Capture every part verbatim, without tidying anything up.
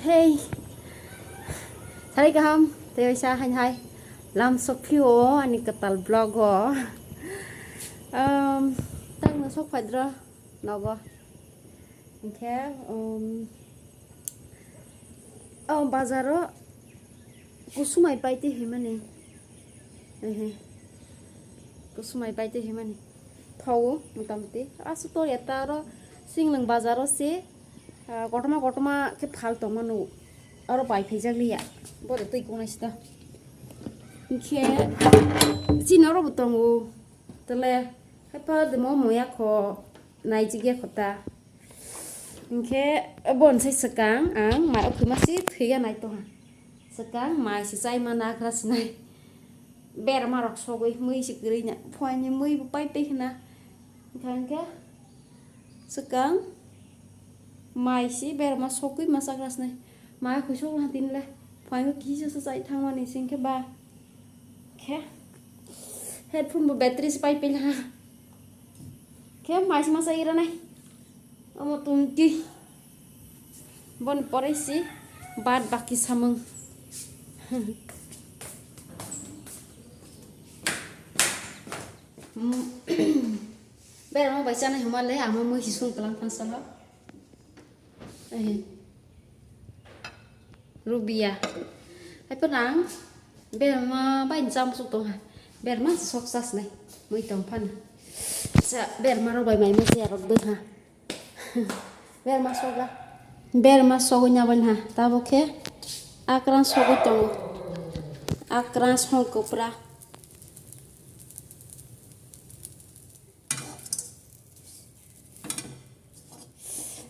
Hey, sarai kaham, tei waisa hain hai lam sokphio ani kwtal vlog o. Um, tangno sok phaidro nogo. Hinkhe, um, oh, bazaro kusumai paite himani. Ehe. Kusumai paite himani. Thawo, motamoti. Aswk to eta aro singlang bazaro se, ah, kotorma kotorma khe phal tongmano. Aro pai phaijak liya. Bore twi kungnai sita. Hinkhe, chini oro bo tongo. Tole, haipa demo moya kho, naijigya kho ta. Hinkhe, bon sai swkang, ang mai okhima si thwiya nai tongha. Swkang, mai si chai mana agra sinai. Berma rok sogwi, mui si kwrwi na. Phuaini mui bo pai tei hwna. Hinkhe, hinkhe, swkang, mai si berma sogwi ma chagra sinai. Mai khwi sogwi ha tinle. Phuaini kisa sa chai thangmani singkhe ba. Khe headphone bo battery se pai pela ha. Khe mai se masa ira nai. Omo tungti. Bon pore si bad baki samung. Berma bai chana huma le ama mui si sung kalang phan sala. Eh. Rubia. Hai pho nang berma bai jam suk tong ha. Berma sok sas nai. Mui tong phan. Sa berma ro bai mai ma se rok dun ha. Berma sok la. Berma sok nya ban ha. Tabo khe akran sok tong. Akran sok kopra.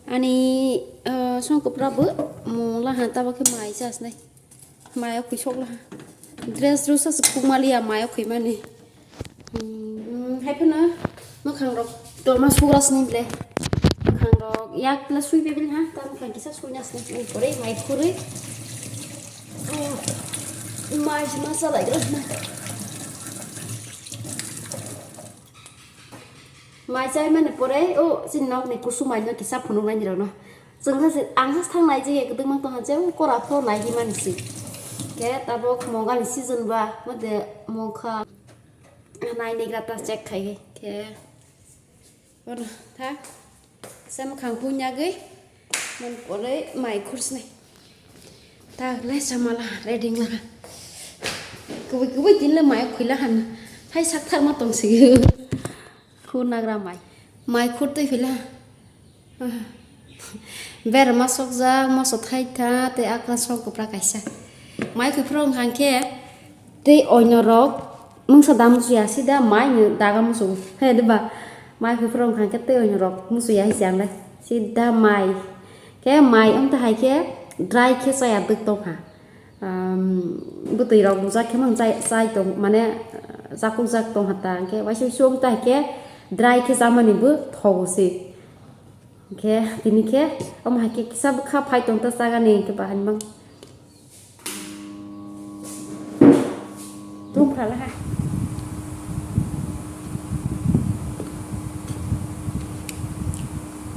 Ani, ah, song kwpra bo mungla ha tabo khe mai chasnai. Mai o kwisok la ha. Dress rwsa se pukmaliya mai o khwimani. Hmm, hai phano mwkhang rok dorma sugra sini ble. Mwkhang rok yak la sui bebel ha. Ta mwkhang kisa sui nasnai. Ui pore mai khurui. Mai se ma salai rok na. Mai chai mani pore o chini nok ni kusum mai no kisa phunuk nai ni rok no. Chwng kha se ang kha thang nai je kwdwng mang tong ha je o kora pho nai hi mani si. Ke tabok monga ni season ba mode mokha nai ni gra ta check khai khe. Oro tha. Sa mwkhang phunyagwi, man pore mai khursnai. Ta le samala ready wngla. Kubui kubui tin le mai khuila han. Hai sak thar ma tong sigi. Khu nagra mai. Mai khur twi phila. Berma sokjak, moso thaitha, tei akra sok kwpra kaisa. Mai khui phuru wngkha khe, tei oino rok mungsa da musuya sida mai ni daga musu he diba mai khe phuru wngkha khe tei oino rok musuya hai se ang lai sida mai khe mai wngta hai khe dry khe chaya dwk tong kha. Bwtwi rok bujak khe mang chai chai tong mane chakuk jak tong hata hwnkhe waisa waisa wngta hai khe dry khe chamani bo thogo se. Hwnkhe tini khe omo hai khe kisa bwkha phai tongta chagani hwnkhe bahai mang. Tum phala ha.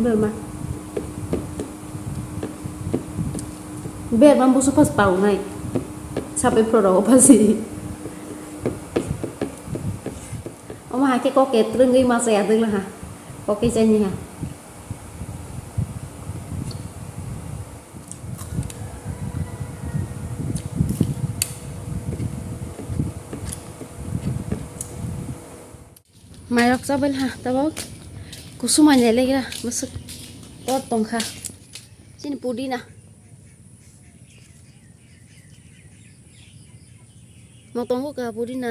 Berma. Berma busu pas pau nai. Sapai pro rok pasi. Omo hai khe kok ke trwngwi ma chaya dwgla ha. Kok ke chani ha. Mairok chabai ha tabok kusumai nelegra bwswk tot tongkha chini pudina. Motong buka pudina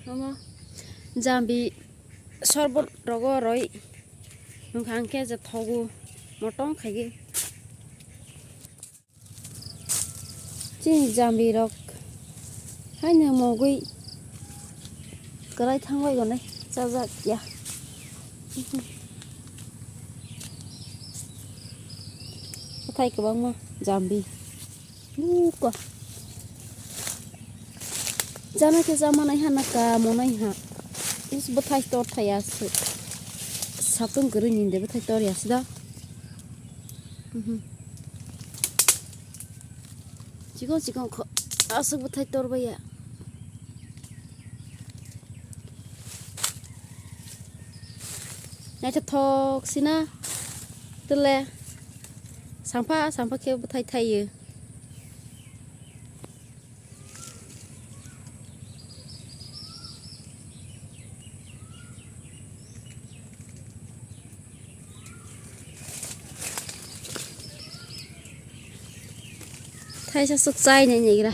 omo jambi sorbot rogo roi wngkha hwnkhe je thogo motong khaigwi. Chini jambi rok haino mogwi kwrai thangbai gonai chajak ya. Bwthai kwbangma jambi. Nuko. Jana khe jama nai ha na ka monai ha. Is bwthai tor thaya se. Satung kwrwi ni de bwthai tor ya sida. Mhm. Chikon chikon kho aswk bwthai tor baiya. Naithothok sina tole sampha sampha khe bwthai thaiyo. Thaisa swk chai nai naigra.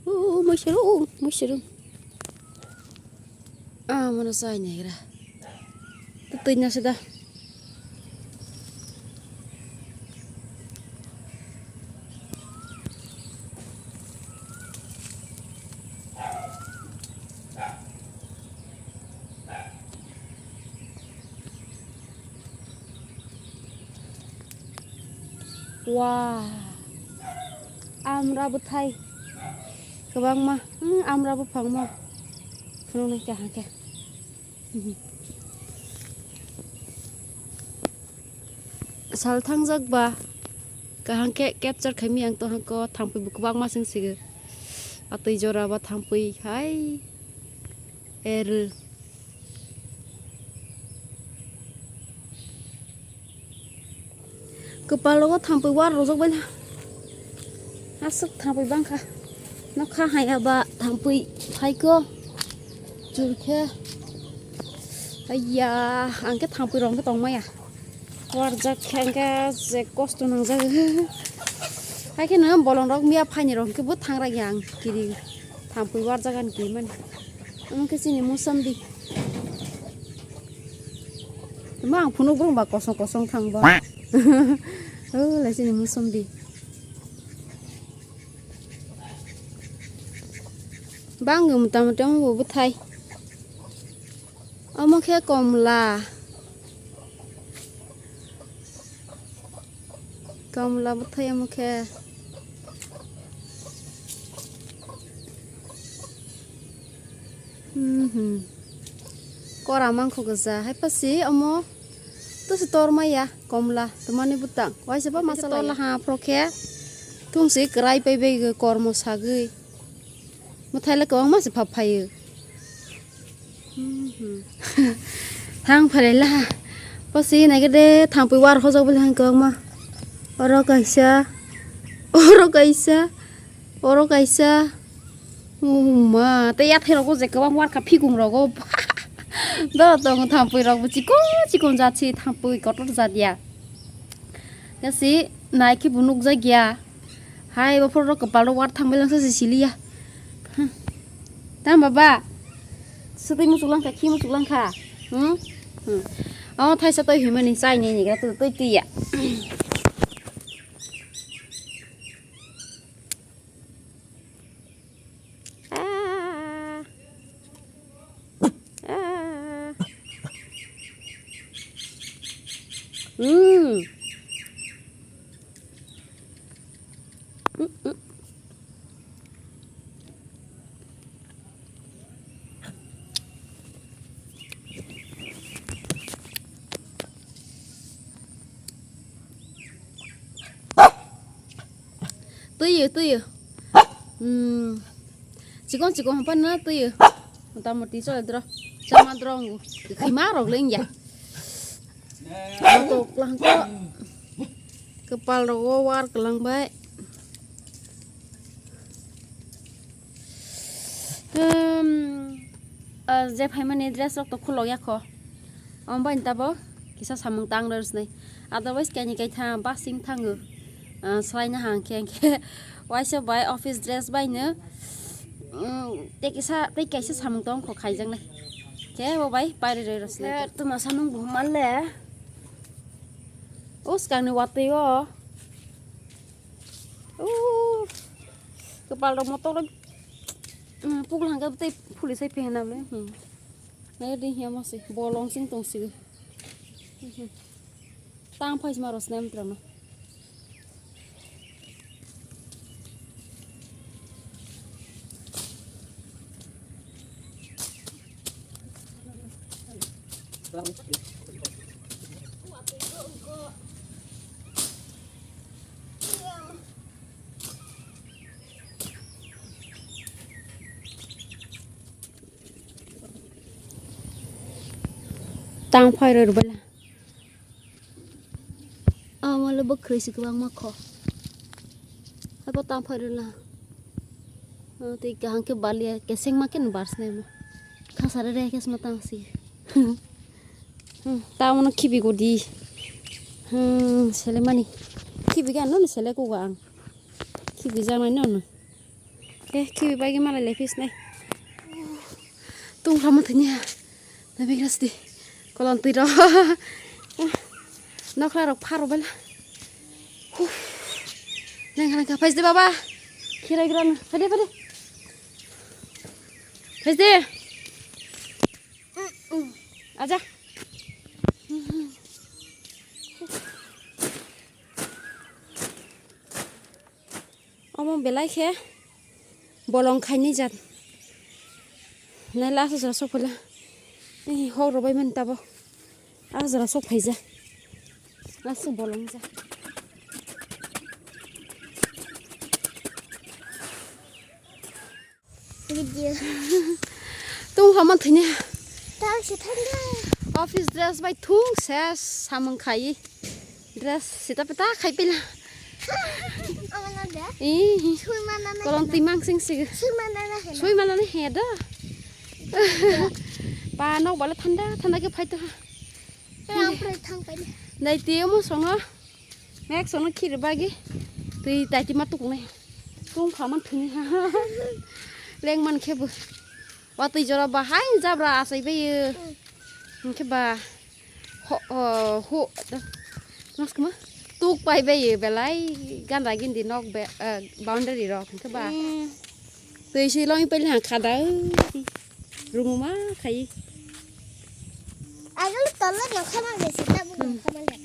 O, o, muisuru, o, muisuru. Ah, mano chai naigra. Twi na sida. Wah, amra bwthai kwbangma, hmm, amra buphangma phunuknai kaham khe. Sal thangjak ba kaham khe capture khaimani ang, to hangko thampui bo kwbangma sing sigo. Atwi jora ba thampui hai. Er. Kwpal rogo thampui war rojak bai na. Aswk thampui bangkha. Nokha haya ba thampui phaiko. Chul khe. Ayya, ang khe thampui rok khe tongmaya. Warjak khe ang khe je kosto nangjak. Hai khe no bolong rok miya phaini rok khe bo thangra ya ang kiri. Thampui warjak ani kiri mani. Omo khe chini musambi. Tamo ang phunuk brum ba kosong kosong thang ba. O lai chini musambi. Bang motamoti omo bo bwthai. Omo khe komla. Komla bwthai omo khe. Mhm. Kora mangkho gwja. Hai pasi omo tusi tor maya komla. Tumani bwtang. Waisa ba masa tola ha phro khe. Thungsi kwrai pai bai kormo sagwi. Mwthai le kwbangma se phap phaio. Mhm. Thang phailai la. Pasi nai khe de thampui war hojak bwlai hang kwbangma. Oro kaisa. Oro kaisa. Oro kaisa. Oh ma, tei yathai rogo je kwbang war kha phikung rogo. Do tong thampui rok bo chikon chikon jat se thampui kotor jat ya. Yasi nai khe bo nukjak ya. Hai, bo phoro kwpal rok war thang beleng se sili ya. Hmm. Tam baba. Swtwi muchuk lang kha, khi muchuk lang kha. Hmm? Hmm. O thaisa toi himani chai ni ni gra tu toi twi ya. Ah. Ah. Hmm. Mm, mm. Twiyo, twiyo. Hmm. Chikon chikon hapan na twiyo. Motamoti chole dro. Chama dro ngu. Khima rok leng ya. Moto klangko. Kwpal rogo war kwlangbai. Hmm, ah, je phaimani dress rok to khulok ya kho. Omo bai tabo kisa samung tang rw sinai. Otherwise kaini kaitha basing thango. Ah, swlaina hang khe, khe waisa bai office dress bai no. Hmm, tei kisa, tei kaisa samung tong kho khaijaknai. Khe bo bai pairi rw sinai. Tuma samung bo mal le. O swkangni watwi o. Ooh, kwpal rok motok rok, mm, pukla hwnkhe tei phuli sai pehena le, hmm. Nai di hiya masi bolong sing tong sigi. Tang phai sima rosnai mitra no. Tang phai rw rw bela. Amo le bwkhwrwi se kwbangma kho. Abo tang phai rw la. O tei kaham khe balia kesengma khe no barsnai mo. Khasare re khe sma tang si. Hmm, ta mono khibi godi. Hmm, sele mani. Khibi ga no sele ko ga ang. Khibi ja mai no no. Eh, khibi bai ge malai le phis nai. Tung khamo thani ha. Na bigras di. Kolon twi ro. Nokra rok pharo bela. Huh. Lengkha lengkha phais de baba. Khirai gran. Phade phade. Phais de. Aja. Omo belai khe bolong khaini jat. Nai last jora sok phaila. Ei, hok rw bai mani tabo. Last jora sok phaija. Last bolong ja. Video. Tung hama thini. Tang se thangla. Office dress bai thung ses samung khai. Dress sita peta khai pila. Amana da. Ih. Sui mana na. Kolong timang sing sig. Sui mana na hena. Sui mana na he da. Pa nok bala thanda thanda ke phai to. Rang prai thang kai. Dai te mo songo. Mek sono khiri bagi. Twi tai ti ma tukung nai. Tung phaman thini ha. Leng man khe bo. Wa twi jora ba hai jabra asai bai. Hingkhe ba. Ho, ho, ho. Mas kuma. Tuk pai bai belai ganda gindi nok be, eh, boundary rok hingkhe ba. Twi si long pai ha khada. Rumu ma khai. Agul tolo no khama besi tabu no khama le.